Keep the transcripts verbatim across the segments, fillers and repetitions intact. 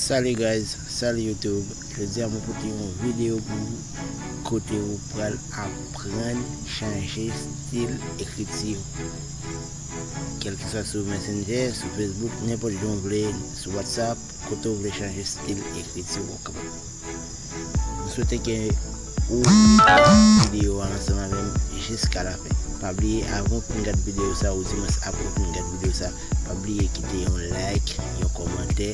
Salut guys, salut YouTube. Jodi a mwen pote yon videyo pou ou kote ou pral aprann chanje stil ekriti ou. Kèlkeswa sou Messenger, sou Facebook, nenpòt jan w vle, sou WhatsApp, kote w vle chanje stil ekriti ou, w kapab. Mwen swete ke ou gade videyo a ansanm avè m jiska lafen. Pa bliye, avan w fin gade videyo sa, oudimwens apre w fin gade videyo sa, pa bliye kite yon like, yon kòmantè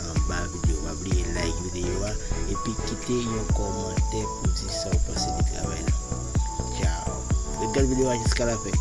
anba videyo. Pa bliye like videyo a, epi kite yon kòmantè pou di sa w panse de travay la. Tchao. Ret gade videyo a jiska lafen.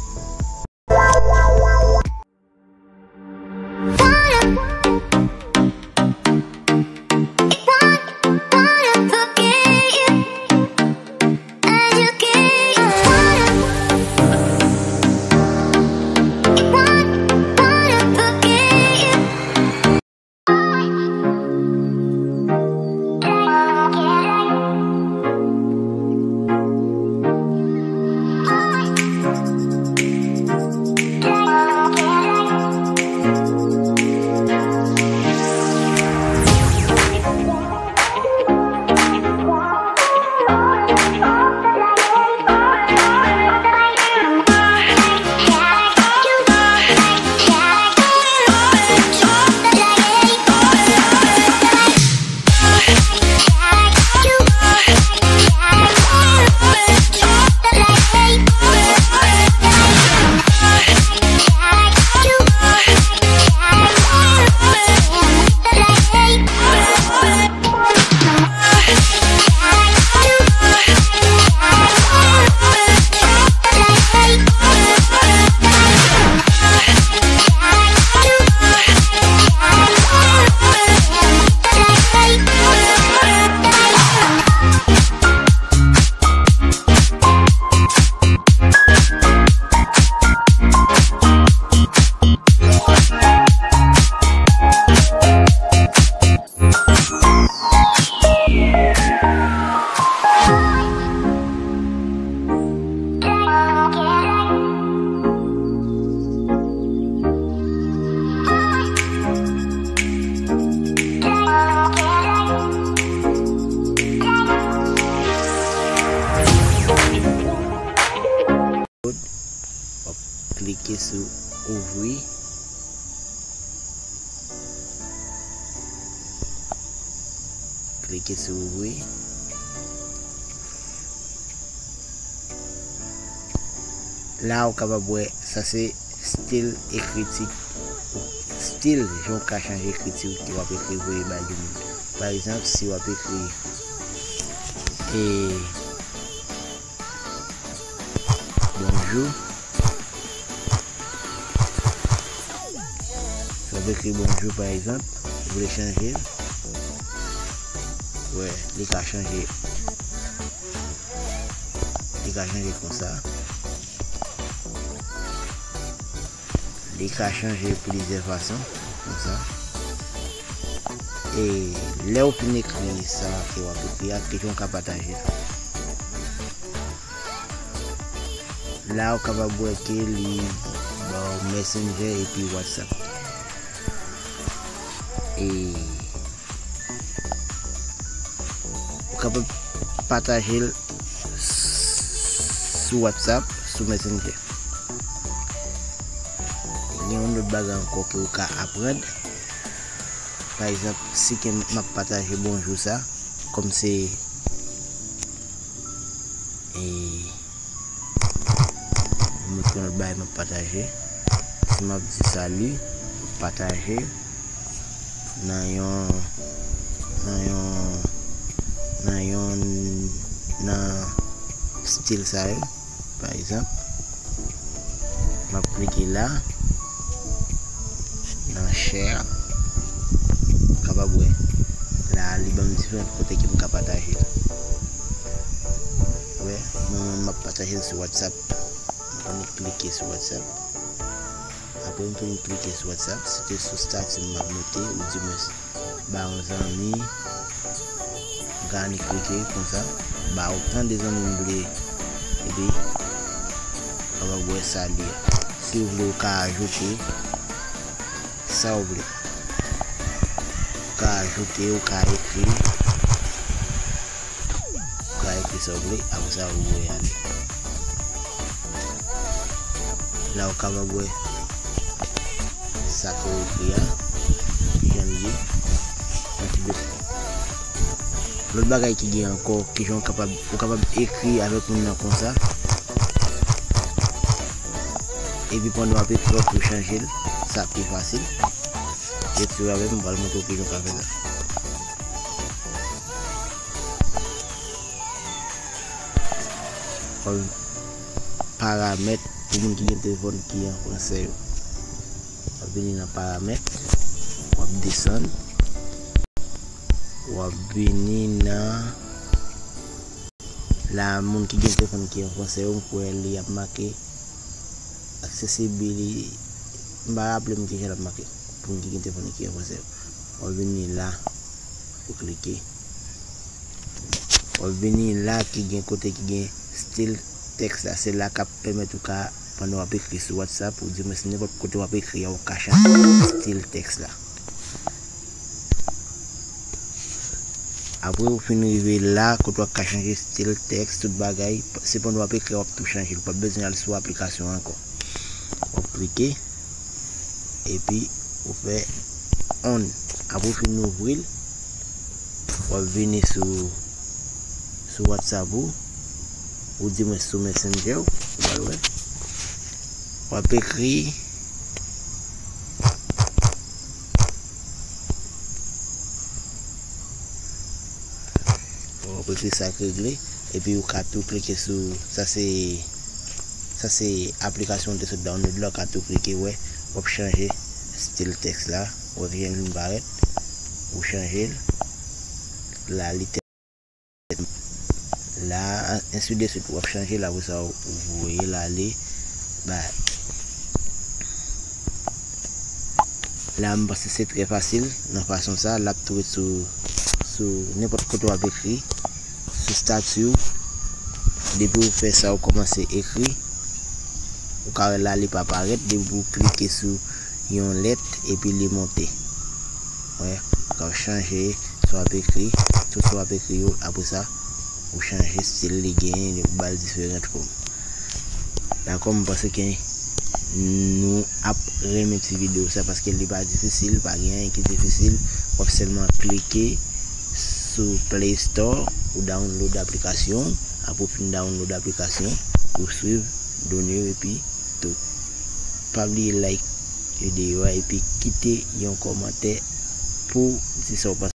W ap klike sou ouvri. Klike sou ouvri. La, ou kapab wè, sa se stil ekriti, stil jan w ka chanje ekriti w ke w ap ekri voye bay yon moun. Pa egzanp, si w ap ekri, e, bonjou. Si w ap ekri bonjou, pa egzanp, ou vle chanje l. Wè, li ka chanje. Li ka chanje konsa. Li ka chanje plizyè fason, konsa. E lè w fin ekri sa ke w ap ekri a, ki jan w ka pataje l? La, ou kapab wè ke li ba w Messenger epi WhatsApp. E ou kapab pataje l sou WhatsApp, sou Messenger. Gen yon lòt bagay ankò ke ou ka aprann. Pa egzanp, si ke m ap pataje bonjou sa, kòm se, e, mwen montre yon lòt bagay m ap pataje. Si m ap di sali, m ap pataje nan yon, nan yon, nan yon, nan stil sa yo, pa egzanp. M ap klike la, nan share. Ou kapab wè. La, li ban m diferan kote ke m ka pataje l. Wè, mwen menm m ap pataje l sou WhatsApp. Mwen klike sou WhatsApp. Apre m fin klike sou WhatsApp, si te sou stati m ap mete, oudimwens ba yon zanmi, m ka annik klike konsa, ba otan de zanmi m vle, epi w kapab wè sali a. Si w vle, ou ka ajoute sa w vle. Ou ka ajoute, ou ka ekri. Ou ka ekri sa w vle, apre sa ou voye ale. La ou kapab wè sa ke w ekri a, kijan l ye, yon ti bèt. Lòt bagay ki gen ankò, kijan w kapab, ou kapab ekri avèk moun nan konsa. Epi pandan w ap ekri, w ap tou chanje l, sa pi fasil. Ret sou avè m, m pral montre w kijan w ka fè sa. Paramèt pou moun ki gen telefòn ki an fransè yo. W ap vini nan paramèt, w ap desann, w ap vini nan la, moun ki gen telefòn ki an fransè yo, m kwè li ap make aksesibili-, m pa raple m kijan l ap make pou moun ki gen telefòn ki an fransè yo. W ap vini la, ou klike. W ap vini la ki gen kote ki gen stil tèks la. Se la k ap pèmèt ou ka, pandan w ap ekri sou WhatsApp, ou di mwen si nenpòt kote w ap ekri a, ou ka chanje stil tèks la. Apre ou fin rive la, kote w ap ka chanje stil tèks, tout bagay, se pandan w ap ekri a, w ap tou chanje l. Ou p ap bezwen al sou aplikasyon ankò. W ap klike, epi ou fè on. Apre ou fin ouvri l, w ap vini sou, sou WhatsApp ou, ou di mwen sou Messenger, ou pral wè. W ap ekri, w ap ekri sa k regle, epi ou ka tou klike sou, sa se, sa se aplikasyon ou te sot download la, ou ka tou klike, wè, w ap chanje stil tèks la, wè kijan l vin parèt, ou chanje l, la li te la, ensi de suite, w ap chanje l, apre sa, ou voye l ale. Ba, la, m panse se trè fasil, nan fason sa, l ap tou ret sou, sou nenpòt kote w ap ekri, sou stati w, depi w fè sa, ou kòmanse ekri, ou ka wè la, li pa parèt, depi w klike sou yon lèt, epi li monte. Wè, ou ka chanje sa w ap ekri, tout sa w ap ekri yo, apre sa, ou chanje stil li genyen, ou ba l diferan fòm. Dakò, m panse ke nou ap renmen ti videyo sa, paske li pa difisil, pa gen anyen ki difisil. W ap sèlman klike sou Play Store, ou download aplikasyon, apre w fin download aplikasyon, ou swiv done yo, epi tou. Pa bliye like videyo a epi kite yon kòmantè pou di sa w panse.